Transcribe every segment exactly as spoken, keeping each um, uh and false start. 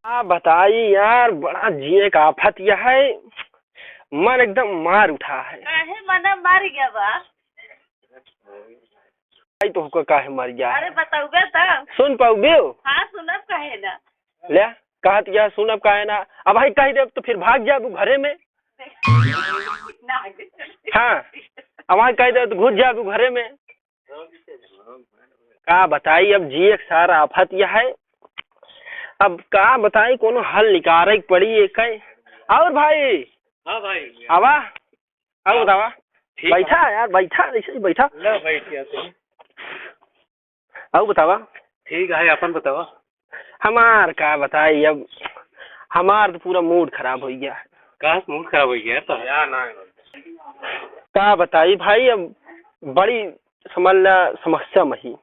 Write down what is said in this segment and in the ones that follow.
का बताई यार, बड़ा जिए का आफत यह है, मन एकदम मार उठा है। काहे मन मार गया बा? आई तो होकर काहे मर गया अरे है? बताउबे त। सुन पाउबे हो? हाँ, सुनब काहे ना। ले, कहत यह सुनब काहे ना? अब भाई कह देब तो फिर भाग जाबू घरे में। ना। हाँ, अब भाई कह देब तो घुस जाबू घरे में। का बताई, अब जिए के सारा आफत यह है। अब का बताई, कोनो हल निकारे के पड़ी एक है। और भाई? हाँ भाई। आवा, और बतावा। ठीक बैठा है। यार, बैठा, ऐसे ही बैठा। लो, बैठ गया तुम। और बतावा। ठीक है, अपन बतावा। हमार का बताई, अब हमार तो पूरा mood खराब हो गया। का mood खराब हो गया तो? का बताई भाई, अब बड़ी समझ ला समस्या में ही।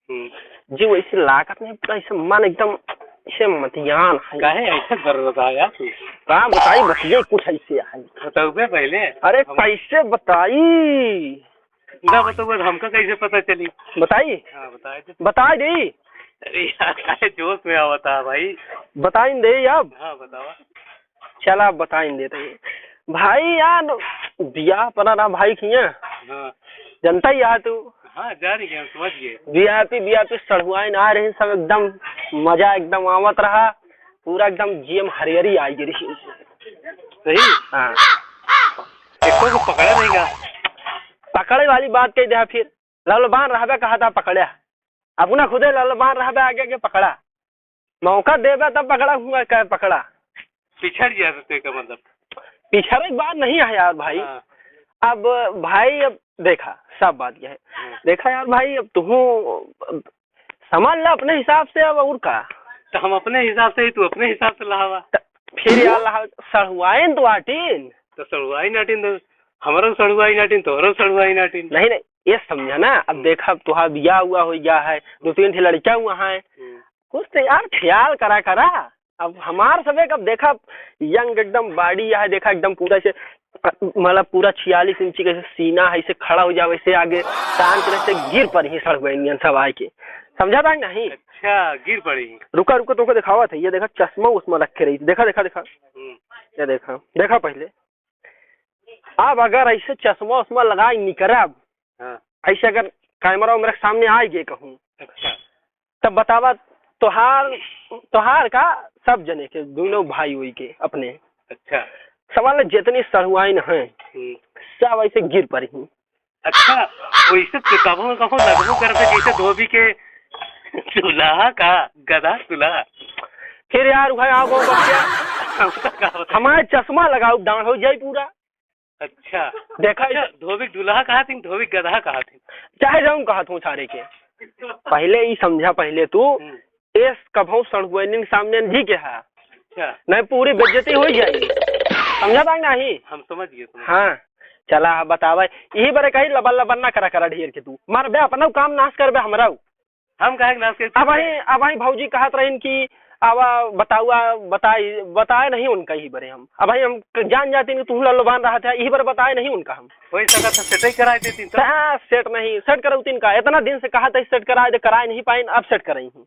हम्म। जी, वैसे लागत नहीं, पूरा ऐसे मन एकदम ऐसे मतियान है। काहे ऐसे कर रहा है यार तू? का बताई, बतिये कुछ ऐसे है। बताउबे पहले। अरे हम कैसे बताई? ना बताउबे तो हमका कैसे पता चली? बताई? हाँ, बताई दे। बताई दे। अरे यार, काहे जोश में आवता है भाई? बताई दे अब। हाँ, बतावा। चला, बताइन देत ही। भाई यार, बियाह पड़ा रहा भाई खिया। हाँ। जनता ही यार तू। हाँ, जान गए, हम समझ गए। बियाह पे, बियाह पे सड़हुआइन आ रहे सब, एकदम मजा एकदम आवत रहा, पूरा एकदम जियम हरियरी आई गिरी। सही? हाँ। एको को पकड़ा नहीं का? पकड़े वाली बात कह दे फिर, ललबान रहबे कहा था पकड़ा, अपना खुदे ललबान रहबे आगे के पकड़ा। मौका देबे तब पकड़ा हुआ, का पकड़ा? पिछड़ गया तो तेरे का मतलब? पिछड़े की बात नहीं है यार भाई। हाँ। अब भाई, अब देखा, सब बात यह है। हाँ। देखा यार भाई, अब तू समझ ला अपने हिसाब से, अब और का? तो हम अपने हिसाब से ही, तू अपने हिसाब से लहावा। त फिर यार लहा, सड़ुआइन तो आटिन। तो सड़ुआइन आटिन, तो हमरो सड़ुआइन आटिन, तोहरो सड़ुआइन आटिन। नहीं, नहीं, ये समझा ना, अब हम्म। देखा, अब तुहार बियाह हुआ हो गया है, दो तीन ठे लड़का हुआ है, हम्म। कुछ तो यार ख्याल करा करा। अब हमार सबे कब देखा, young एकदम body है, देखा एकदम पूरा से, मतलब पूरा छियालीस इंची कैसे सीना है, ऐसे खड़ा हो जावे, ऐसे आगे तान के ऐसे गिर पड़ी ही सड़ुआइनियन सब आए के, समझा था नहीं? अच्छा, गिर पड़ी। रुका, रुका, तुमको दिखावा था, ये देखा चश्मा उश्मा रखे रही थी, देखा, देखा, देखा, हम्म। ये देखा, देखा पहले। अब अगर ऐसे चश्मा उश्मा लगा के निकरब, हाँ। ऐसे अगर कैमरा मेरे सामने आ गए कहूँ, अच्छा। तब बतावा, तोहार, तोहार का, सब जने के, दोनों भाई होई के अपने। अच्छा। सवाल है, जितनी सड़ुआइन हैं, हम्म। सब ऐसे गिर पड़ी हैं। अच्छा, वैसे तो कभो कभो लगबो करते जैसे धोबी के दुल्हा का, गधा दुल्हा। फिर यार, भाई, आओ, आओ, बच्चा। हमका का बताई? हमारे चश्मा लगाओ, डांड हो जाए पूरा। अच्छा। देखा अच्छा, इसे? धोबी दुल्हा कहा थी, धोबी गधा कहा थी? चाहे जाऊं कहा थू सारे के। पहले ही समझा, पहले तू हम्म। एस कभौ सड़ुआइनिन सामने नहीं के हा। अच्छा। नहीं, पूरी बेइज्जती हो जाएगी। समझा था नहीं? हम समझ गए, समझ गए। हाँ, चला, बतावा। यही बरे कही लबल लबल ना करा, करा ढेर के तू। मार बे अपना काम नाश कर बे हमरा। हम काहे के नाश करी? अब वही, अब वही भौजी कहत रहिन कि आवा बतावा, बताई, बताए नहीं उनका यही बरे हम। अब वही हम जान जाते कि तू लल्लबान रहत है, यही बरे बताए नहीं उनका हम। वही सका तो सेट ही कराए देती तो। हाँ, सेट नहीं, सेट करौतिन का। इतना दिन से कहा था सेट कराए दे, कराए नहीं पाइन, अब सेट कराई हूँ।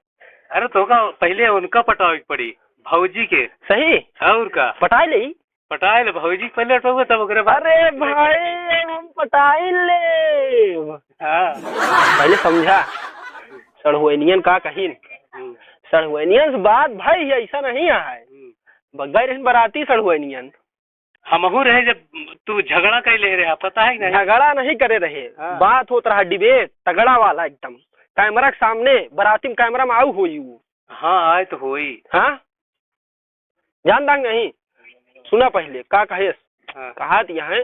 अरे तो का पहले उनका पटावे के पड़ी, भौजी के। सही? और का? पटाए ले। पटाए ले भौजी के पहले पटौबे तब ओकरे बाद। अरे भाई, हम पटाए ले। हाँ। पहले समझा, सड़हुआइनियन का कहिन? हम्म। सड़हुआइनियन से बात भाई ऐसा नहीं है। हम्म। बग्गई रहन बराती सड़हुआइनियन। हमहू रहे जब तू झगड़ा कर ले रहे, पता है कि नहीं? झगड़ा नहीं करे रहे, हाँ। बात होत रहा debate तगड़ा वाला एकदम, कैमरा के सामने, बराती में कैमरा में आऊ होई उ। हाँ, आए तो होई। हाँ, जान दांग नहीं, सुना पहले का कहेस। हाँ। कहा दिया है,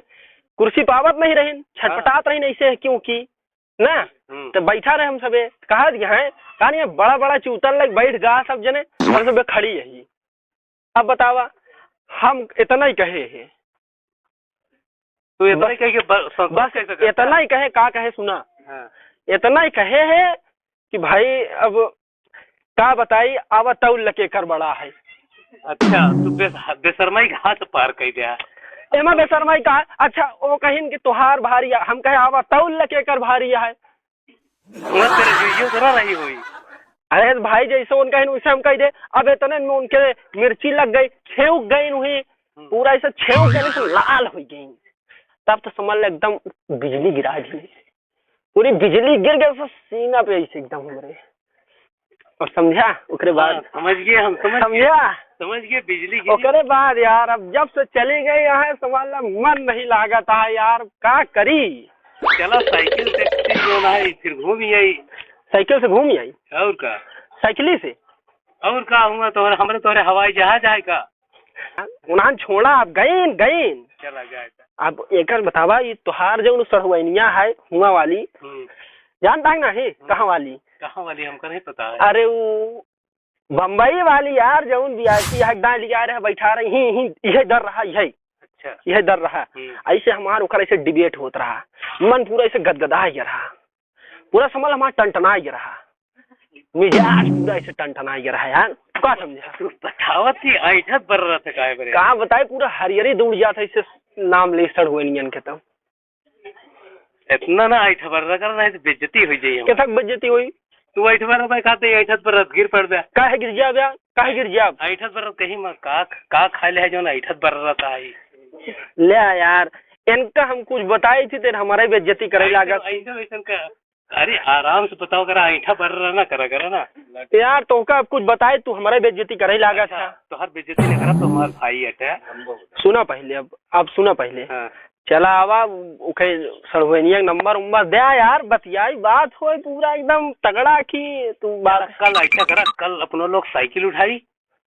कुर्सी पावत नहीं रहिन, छटपटात हाँ। रहिन ऐसे है क्योंकि ना, हम्म। तो बैठा रहे हम सबे, कहा दिया है, कहानी है बड़ा बड़ा चूतन लग बैठ गा सब जने, हम सबे खड़ी यही। अब बतावा, हम इतना ही कहे हैं। तू इतना ही बस, कहे कि ब-, संतोष बस कैसे करता इतना है? ही कहे, का कहे सुना। हाँ। इतना ही कहे है कि भाई अब का बताई, आवा तौल लके कर बड़ा है। अच्छा, तू बेस-, बेशरमाई के हाथ पार कर दिया। एमा बेशरमाई का, अच्छा वो कहिन कि तोहार भारी है, हम कहे आवा तौल लके कर भारी है। वो तेरे जुइयो तो ना रही हुई। अरे भाई, जैसे उनका है, वैसे हम कह दे। अब इतने में उनके मिर्ची लग गई, छेउक गई वही, हम्म। पूरा ऐसे छेउक गई, ऐसे लाल हो गई। तब तो समझ ले एकदम बिजली गिरा दी, पूरी बिजली गिर गई, सब सीना पे ऐसे एकदम हमरे। और समझा, ओकरे बाद हाँ, समझ गए हम, समझ गए। समझा? समझ गए, बिजली गिरी। ओकरे बाद यार, अब जब से चली गई यहाँ, समझ ला, मन नहीं लागत है यार, का करी? चला, साइकिल से जो ना है, फिर घूम ही आई। साइकिल से घूम ही आई? और का? साइकिल ही से? और का हुआ, तोहरे, हमरे तोहरे हवाई जहाज आए का? उन्हान छोड़ा, अब गईन, गईन। चला जाए का? अब एकर बतावा, ई तोहार जौन सढ़ुआइनिया है, हुआ वाली, हम्म। जानता है ना ही, हम्म। कहाँ वाली? कहाँ वाली, हमका नहीं पता है। अरे, वो बम्बई वाली यार, जौन VIP है, एकदम लिया रहे, बैठा रही, ही, ही, यह डर रहा, यही। अच्छा। यह डर रहा। हम्म। ऐसे हमार ओकर ऐसे debate होत रहा, मन पूरा ऐसे गदगदा गया रहा, पूरा समझ हमार टनटना गया रहा, मिजाज पूरा ऐसे टनटना गया रहा यार। तू का समझा? तू बतावत ही ऐठत बर रहा था काहे बरे? का बताए, पूरा हरियरी दौड़ जात है इससे नाम ले सढ़ुआइनियन के तब। इतना ना ऐठा बर रहा कर, नहीं तो बेइज्जती हो जाई हमार। केथक बेइज्जती होई? तू ऐठा बर रहा, खाते ऐठत बर रहा, गिर पड़ बे। काहे गिर जाब यार? काहे गिर जाब? ऐठत बर रहा कहीं मैं का, का खा ले है जौन ऐठत बर रहा था आई? ले आ यार, इनका हम कुछ बताई थी, तेरे हमारे बेइज्जती करे ऐसे, लागत। ऐसे वैसन का, अरे आराम से बताओ करा, ऐठा बर रहा ना करा, करा ना। यार, तोहका अब कुछ बताए, तू हमारे बेइज्जती करे लागत अच्छा, है। तोहर बेइज्जती नहीं करब, तो हमार भाई अटे। सुना पहले, अब, अब सुना पहले। हाँ। चला आवा, उखे सढ़ुआइनिया के नंबर उम्बर दे यार, बतियाई, बात होए पूरा एकदम तगड़ा की तू बात। चला, कल ऐसा करा, कल अपनो लोग साइकिल उठाई,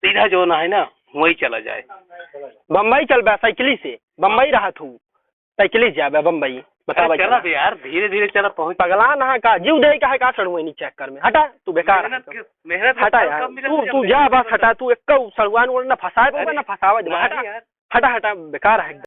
सीधा जो ना है ना, वही चला जाए। बम्बई चल बे साइकिल से, बम्बई रहा तू, साइकिल से जाबे बम्बई, बतावा अरे चला चला। बे यार, धीरे धीरे चला, पहुँच। पगला ना का, जीव दे का है का सढ़ुआइनी चक्कर में, हटा, तू बेकार है मेहनत तू। के, मेहनत के हटा फल यार, कब मिले तू, तुझे तू अपने जा बस, हटा, तू एक सढ़ुआइन ना फंसाए, अरे, ना फंसावे दे, ना हटा, यार। हटा, हटा, बेकार है।